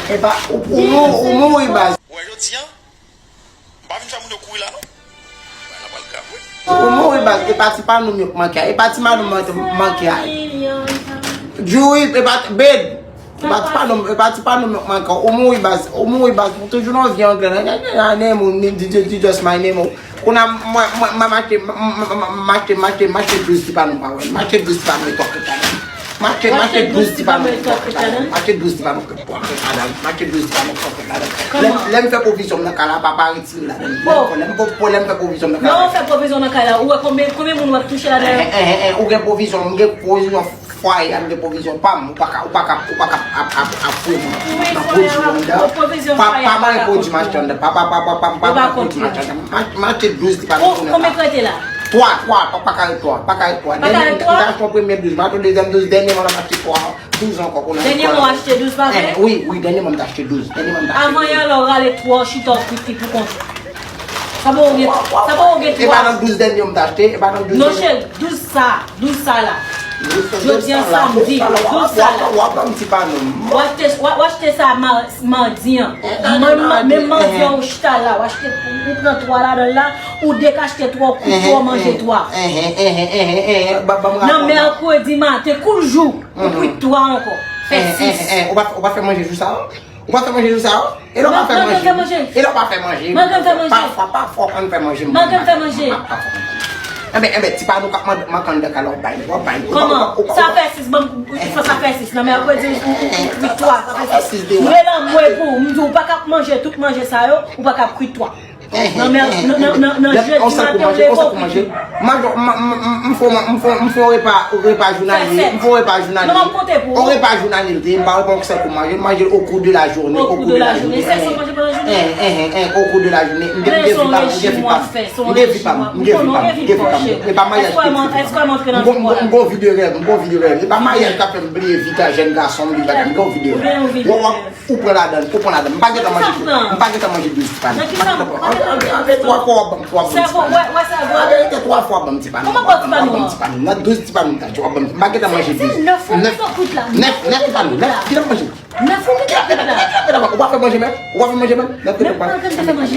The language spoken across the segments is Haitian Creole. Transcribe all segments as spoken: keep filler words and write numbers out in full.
Epa, ou, ou, mou- ou mouri baz. Ou wè jodi a, m pa vin fè moun yo kouri la non. Bagay la pral grav wi. Ou mouri baz, epa ti pa nou m yo k manke a. Epa ti pa nou m yo k manke a. Djouwi, epa, bed. Epa ti pa nou, epa ti pa nou m yo k manke a. Ou mouri baz, ou mouri baz. Ou toujou nan vye anglè. Nan, nan, nan, nan, name ou, ni- di- di- di- just my name ou. Kounye a, mwen, mwen, mwen, m achte, m- m- m- m- m achte, m achte, m achte douz ti pa nou pa wè. M achte douz ti pa nou e twa kòk ladan. M achte, m achte douz ti pa nou e twa kòk ladan. M achte douz ti pa nou e twa kòk ladan. M achte douz ti pa nou e twa kòk ladan. Lè m- lè m fè pwovizyon m nan kay la, papa retire ladan. Lè m fè- lè m fè pwovizyon m nan kay la. Lè w fè pwovizyon nan kay la, ou wè konbyen, konbyen moun w ap touche ladan yo? Eh, eh, eh, eh, ou gen pwovizyon, m gen pwovizyon fwaye a, m gen pwovizyon pa m. Ou pa ka, ou pa ka, ou pa ka ap, ap, ap, ap fouye m nan pwovizyon anndan. Pa, pa mare pwodui m achte anndan. Pa, pa, pa, pa, pa, pa mare pwodui m achte anndan. M achte douz ti pa nou. Konbyen k rete la? Twa, twa, pa, pa ka ret twa, pa ka ret twa. Pa ka ret twa? M ta achte yon premye douz, m achte yon dezyèm douz, dènyèman m ap achte twa, douz ankò. Dènyèman w achte douz, pa vre? Eh, wi, wi, dènyèman m t achte douz. Dènyèman m t achte douz. Avan yè la, w rale twa, w chita, w kwit li pou kont ou. Sa bon, ou gen, sa bon, ou gen twa. E pa nan douz dènye yo m t achte, e pa nan douz dènye. Non, cheri, douz sa, douz sa la. Jodi a samdi, douz sa la. W ap ban m ti pa nou. W achte, w achte sa ma- madi an. Menm madi an ou chita la, w achte, ou pran twa ladan l la, ou dekachte twa, ou kwit twa, w manje twa. Nan mèkredi maten, kou l jou, ou kwit twa ankò. Fè sis. Ou pa, ou pa fè manje jou sa yo? Ou pa fè manje jou sa yo? E lè w pa fè manje? E lè w pa fè manje? Pafwa, pafwa w konn fè manje. Enben, enben, ti pa nou k ap mande, manke anndan kay la, w ap bay li, w ap bay li. Kòman? Sa fè sis, ban m, sa fè sis. Nan mèkredi, ou, ou, ou, ou kwit twa, sa fè sis. M rele anmwe pou ou, m di w pa ka ap manje tout manje sa yo, ou pa ka ap kwit twa. Nan mè- nan- nan- nan- nan jedi maten, ou leve, ou kwit li. M fè yon repa, repa jounalye. M fè yon repa jounalye. Non, m ap konte pou ou. Yon repa jounalye l te ye, m pa repa yon sèl kou manje. M manje l au cours de la journée, au cours de la journée. Au cours de la journée. Au cours de la journée. M gen, m gen vi pa m, m gen vi pa m. M gen vi pa m, m gen vi pa m, m gen vi pa m. E pa maryaj ki di m. M gon, m gon vi de rèv, m gon vi de rèv. E pa maryaj k ap fè m bliye vi ta jèn gason, m bliye bagay, m gon vi de rèv. Ou pran ladan, ou pran ladan. M pa gentan manje tou. M pa gentan manje douz ti pa nou. M pa gentan pran. Anverite, twa fwa w ap ban m, twa fwa w ap ban m ti pa nou. Anverite, twa fwa w ap ban m ti pa nou. Kòman w ap ban m ti pa nou? Nan douz ti pa nou, w ap ban m. M pa gentan manje douz. Nèf, nèf ti pa nou. Nèf, nèf ti pa nou. Nèf, ki lè m manje? Nèf ou gentan kwit la. Ou pa fè manje menm? Ou pa fè manje menm? Nèf ti pa nou.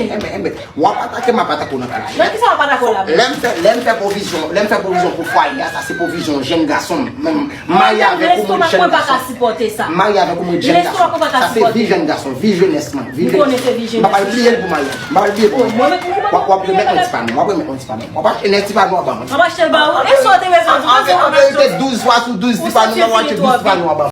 Enben, enben. W ap atake m, m ap atake w nan kay la. Nan kisa w ap atake w la menm? Lè m fè, lè m fè pwovizyon, lè m fè pwovizyon pou fwaye a, sa se pwovizyon jèn gason m. Menm, m marye avèk yon moun jèn gason. Lestomak mwen pa ka sipòte sa. M marye avèk yon moun jèn gason. Sa se vi jèn gason, vi jenès mwen, vi jenès mwen. M pa pral bliye l pou maryaj. M pa pral bliye l pou maryaj. W ap, w ap remèt mwen ti pa nou, w ap remèt mwen ti pa nou. W ap achte nèf ti pa nou, w ap ban mwen. M ap achte l ba ou. E sa w te bezwen? An verite, douz fwa sou douz ti pa nou, w ap achte douz ti pa nou, w ap ban mwen.